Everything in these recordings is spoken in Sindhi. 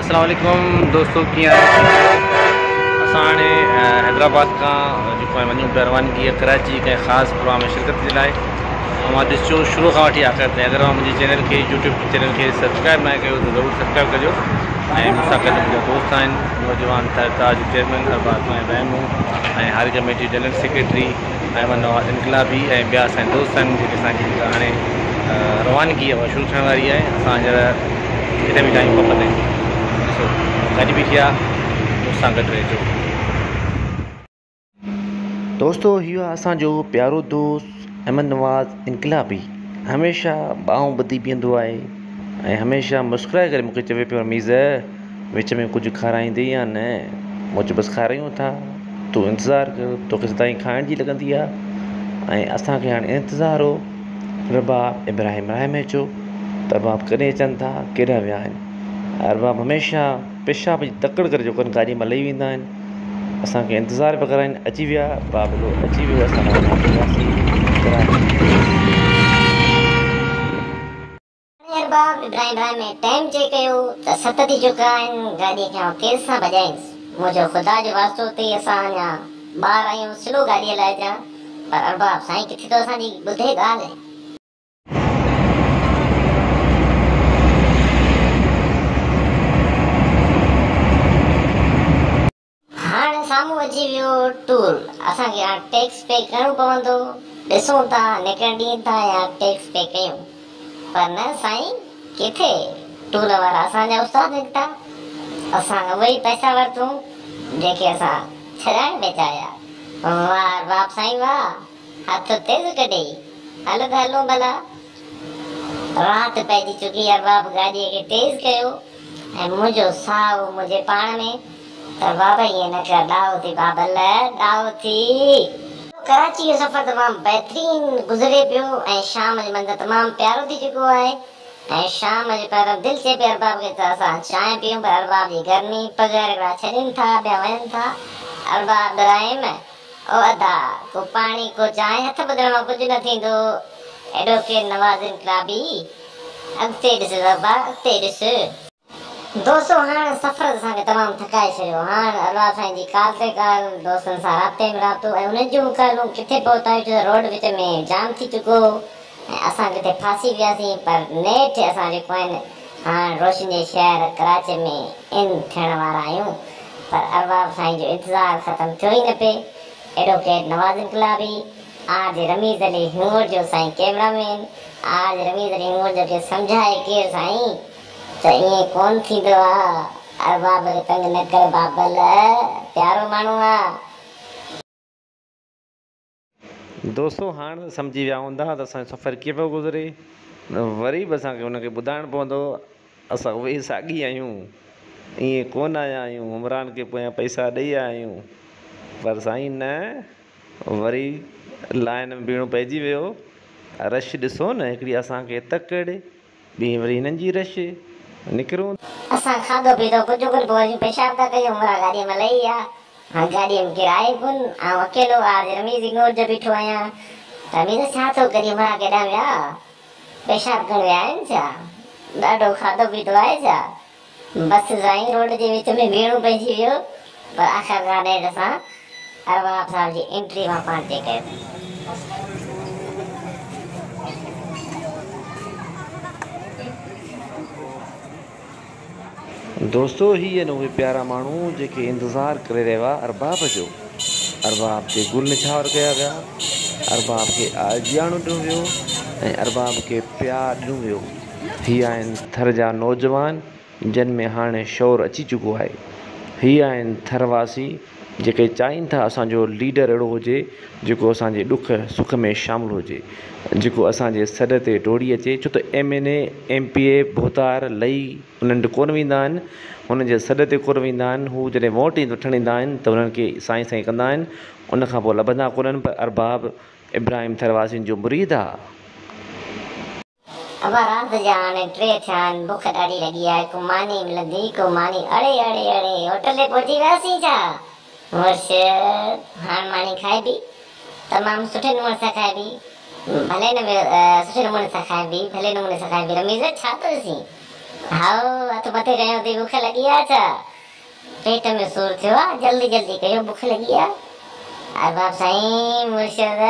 اسلام عليڪم دوستو ڪيئن آهيو اسان هاڻي حيدرآباد کان جيڪو آهي وڃون پيا روانگي ڪراچي ڪنهن خاص پروگرام ۾ شرڪت جي لاء اوهان ڏسجو شروع کان وٺي آخر تائين اگر اوهان منهنجي چينل کي يوٽيوب چينل کي سبسڪرائب ناهي ڪيو ته ضرور سبسڪرائب ڪجو ۽ مون سان گڏ منهنجا دوست آهن نوجوان تاج چيئرمين ارباب ابراهيم ۽ هاري committee general secretary Ahmed Nawaz Inqalabi ۽ ٻيا اسان جا دوست آهن جيڪي اسان جي جيڪا هاڻي روانگي آهي اها شروع ٿيڻ واري آهي اسان هينئر ڪٿي بيٺا آهيون پمپ تي ڏسو گاڏي بيٺي آهي مون سان گڏ رهجو. دوستو هيء آهي اسان جو پيارو دوست احمد نواز انقلابي هميشه ٻانهون ٻڌي بيهندو آهي ۽ هميشه مسڪرائي ڪري مون کي چوي پيو رميز وچ ۾ ڪجهه کارائيندين يا نه؟ مون چيو بس کارايون ٿا تون انتظار ڪر توکي سدائين کائڻ جي لڳندي آهي ۽ اسان کي هاڻي انتظار هو ارباب ابراهيم رحمي جو ته ارباب ڪڏهن اچن ٿا ڪيڏانهن ويا آهن ارباب هميشه پيشاب جي تڪڙ ڪري جو ڪن گاڏي مان لهي ويندا آهن اسان کي انتظار پيا ڪرائين اچي ويا بابلو اچي ويو اسان روانا ٿي وياسين ڪراچي. هاڻي ارباب ابراهيم ابراهيم ٽائيم چيڪ ڪيو ته ست ٿي چڪا آهن، گاڏيء کي آئون تيز سان ڀڄائينس. مون چيو خدا جو واسطو اٿئي اسان اڃا ٻار آهيون سلو گاڏي هلائجان، پر ارباب سائين ڪٿي ٿو اسان جي ٻڌي ڳالهه. هاڻ سامهون اچي ويو ٽول، اسان کي هاڻ ٽيڪس پي ڪرڻو پوندو، ڏسون ٿا نڪرڻ ڏين ٿا يا ٽيڪس پي ڪيون، پر نه سائين ڪٿي، ٽول وارا اسان جا استاد نڪتا، اسان کان اهي ئي پئسا ورتون جيڪي اسان ڇڏائڻ پئي چاهيا، واه ارباب سائين واه، هٿ تيز ڪڍيئي، هل ته هلون ڀلا. رات پئجي چڪي، ارباب گاڏيء کي تيز ڪيو ۽ منهنجو ساهه هو منهنجي پاڻ ۾. ته بابا ائين نه ڪر، ڏاهو ٿي بابل، ڏاهو ٿي. ڪراچي جو سفر تمام بهترين گذري پيو ۽ شام جو منظر تمام پيارو ٿي چڪو آهي ۽ شام جو پهر دل چئي پئي ارباب کي ته اسان چانهه پيئون پر ارباب جي گرمي پگهر هڪڙا ڇڏين ٿا ٻيا وڃن ٿا ارباب ابراهيم او ادا ڪو پاڻي ڪو چانهه هٿ ٻڌڻ مان ڪجهه نه ٿيندو ايڊووڪيٽ نواز انقلابي اڳتي ڏس بابا اڳتي ڏس. دوستو هاڻ سفر اسان کي تمام ٿڪائي ڇڏيو. هاڻ ارباب سائين جي ڪال تي ڪال، دوستن سان رابطي ۾ رابطو ۽ انهن جون ڪالون ڪٿي پهتا آهيون ڇو ته روڊ وچ ۾ جام ٿي چڪو هو ۽ اسان ڪٿي ڦاسي وياسين پر نيٺ اسان جيڪو آهن هاڻ روشني جي شهر ڪراچي ۾ ان ٿيڻ وارا آهيون پر ارباب سائين جو انتظار ختم ٿيو ئي نه پئي. ايڊووڪيٽ نواز انقلابي، آر جي رميز علي هڱورجو سائين ڪئميرا مين، آر جي رميز علي هڱورجو کي سمجهائي ڪير سائين. ته ائين ڪونه ٿيندو آ، ارباب کي تنگ نه ڪر بابل، پيارو ماڻهو آ. دوستو هاڻ ته سمجهي ويا هوندا ته اسان جو سفر ڪيئن پيو گذري. وري به اسان کي ان کي ٻڌائڻو پوندو اسان اهي ئي ساڳي آهيون ائين ڪونه آيا آهيون عمران کي پويان پئسا ڏئي آيا آهيون پر سائين نه وري لائن ۾ بيهڻو پئجي ويو رش ڏسو نه هڪڙي اسان کي تڪڙ ٻي وري هنن جي رش، نڪرون. اسان کاڌو پيتو ڪجهه ڪونه پوء وري پيشاب ٿا ڪيون مرا گاڏيء مان لهي ويا. هاڻ گاڏيء ۾ ڪير آهي ڪونه، آئون اڪيلو آر جي رميز هڱورجو بيٺو آهيان. رميز ڇا ٿو ڪرين مرا ڪيڏانهن ويا؟ پيشاب ڪرڻ ويا آهن ڇا؟ ڏاڍو کاڌو پيتو آهي ڇا؟ بس سائين روڊ جي وچ ۾ بيهڻو پئجي ويو پر آخرڪار نيٺ اسان ارباب صاحب جي انٽري مان پاڻ چيڪ ڪيو. دوستو هي آهن اهي پيارا ماڻهو جيڪي انتظار ڪري رهيا هئا ارباب جو. ارباب تي گل نڇاور ڪيا ويا، ارباب کي آجياڻو ڏنو ويو ۽ ارباب کي پيار ڏنو ويو. هي آهن ٿر جا نوجوان جن ۾ هاڻي شعور اچي چڪو آهي. هي آهن ٿر واسي جيڪي چاهين ٿا اسان جو ليڊر اهڙو هجي جيڪو اسان جي ڏک سک ۾ شامل هجي جيڪو اسان جي سڏ تي ڊوڙي اچي ڇو ته M N A, M P A, ڀوتار لئي انهن وٽ ڪونه ويندا آهن انهن جي سڏ تي ڪونه ويندا آهن هو جڏهن ووٽ وٺڻ ايندا آهن ته انهن کي سائين سائين ڪندا آهن ان کان پوء لڀندا ڪونهن پر ارباب ابراهيم ٿر واسين جو مريد آ. ابا رات جا هاڻي ٽي ٿيا آهن بک ڏاڍي لڳي آهي ڪو ماني ملندي ڪو ماني اڙي اڙي اڙي هوٽل تي پهچي وياسين ڇا مرشد هاڻ ماني کائبي تمام سٺي نموني سان کائبي ڀلي نه سٺي نموني سان کائبي ڀلي نموني سان کائبي رميز ڇا ٿو ڏسين How हथु मथे कयो अथई, बुख लॻी आहे छा? पेट में सूर थियो आहे, जल्दी जल्दी कयो, बुख लॻी आहे। अरबाब साईं मुर्शिद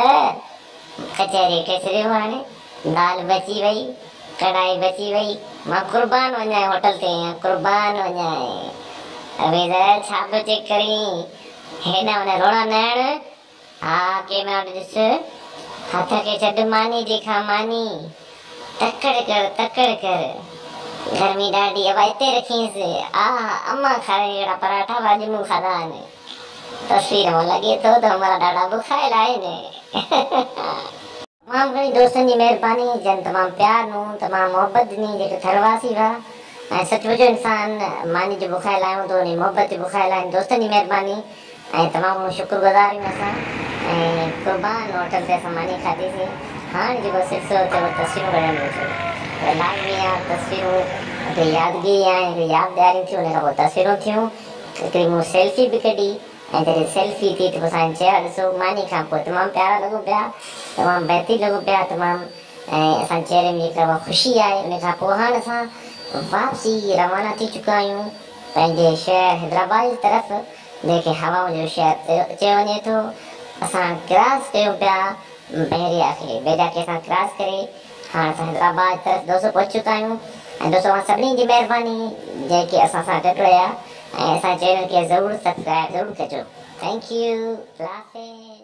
कचहरी खे छॾियो। हाणे दाल बची वई, कढ़ाई बची वई, मां कुर्बान वञां होटल ते आहियाँ, कुर्बान वञां। अबे छा पियो चेक करीं? हेॾां वञ रोड़ा न हण। हा कैमरा ॾिस, हथ खे छॾ मानी जे खां मानी, तकड़ कर तकड़ कर, गर्मी ॾाढी आहे। हिते रखींसि। आ अम्मा खाए अहिड़ा पराठा अॼु मूं खाधा आहिनि। तस्वीर मां लॻे थो त हमारा ॾाढा बुखाइल आहिनि। तमामु घणी दोस्तनि जी महिरबानी जन तमामु प्यार ॾिनो, तमामु मोहबत ॾिनी, जेके थरवासी हुआ। ऐं सच पुछो इंसान मानी जो बुखाइल आहियूं त उन मोहबत जो बुखाइल आहिनि। दोस्तनि जी महिरबानी ऐं तमामु घणो शुक्रगुज़ार आहियूं असां। ऐं कुर्बान होटल ते असां मानी खाधीसीं। हाणे जेको सिलसिलो थियो तस्वीरूं कढणु जो थियो, लाज़मी आहे तस्वीरूं हिकिड़ी यादगिरी आहे, हिकिड़ी यादि ॾियारियूं थियूं। हुन खां पोइ तस्वीरूं थियूं, हिकिड़ी मूं सेल्फी बि कढी। ऐं जॾहिं सेल्फी थी त पोइ असां चया ॾिसो मानी खां पोइ तमामु प्यारा लॻूं पिया, तमामु बहितरीन लॻूं पिया तमामु। ऐं असांजे चहिरे में जेका ख़ुशी आहे। उन खां पोइ हाणे असां वापसी रवाना थी चुका आहियूं पंहिंजे शहर हैदराबाद जी तरफ़, जंहिंखे हवाउनि जो शहर चयो वञे थो। असां क्रॉस कयूं पिया बहरिया खे, बहरिया खे असां क्रॉस करे हाणे असां हैदराबाद तरफ़ दोस्तो पहुची चुका आहियूं। ऐं दोस्तो असां सभिनी जी महिरबानी जेके असां सां गॾु रहिया। ऐं असांजे चैनल खे ज़रूरु सब्सक्राइब ज़रूरु कजो। Thank you, अल्लाह हाफ़िज़।